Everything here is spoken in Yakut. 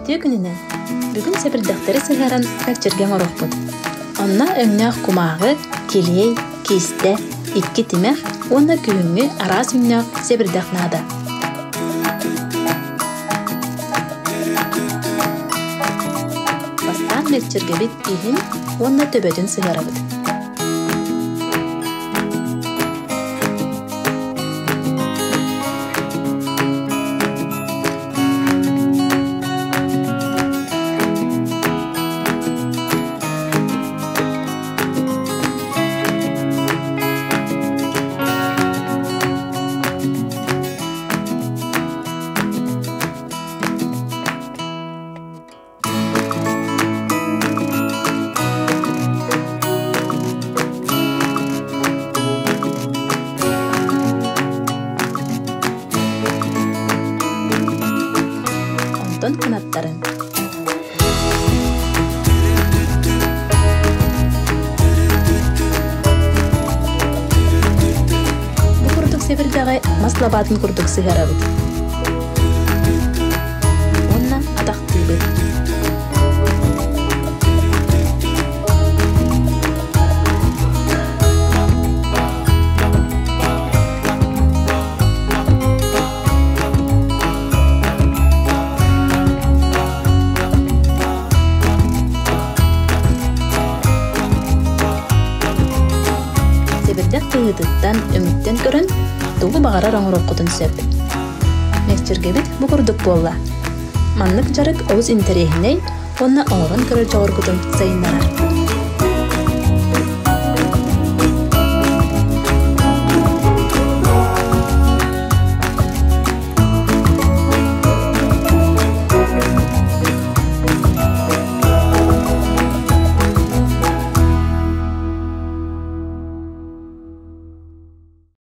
Үтүө күнүнэн! Бүгүн сэбирдэхтэри сыһыаран мэкчиргэ оҥоруохпут. Онно өҥнөөх кумааҕы, килиэй, киистэ, икки тимэх уонна күһүҥҥү араас өҥнөөх сэбирдэх наада. Бастаан мэкчиргэбит иһин уонна төбөтүн сыһыарабыт. Онтон кынаттарын Бу курдук сэбирдэҕи мас лабаатын курдук сыһыарабыт. Уонна атахтыыбыт. Сэбирдэх быһыытыттан, өҥүттэн көрөн, тугу баҕарар оҥоруоххутун сөп. Мэкчиргэбит бу курдук буолла. Маннык дьарык олус интэриэһинэй уонна оҥорон көрөр дьоҕургутун сайыннарар.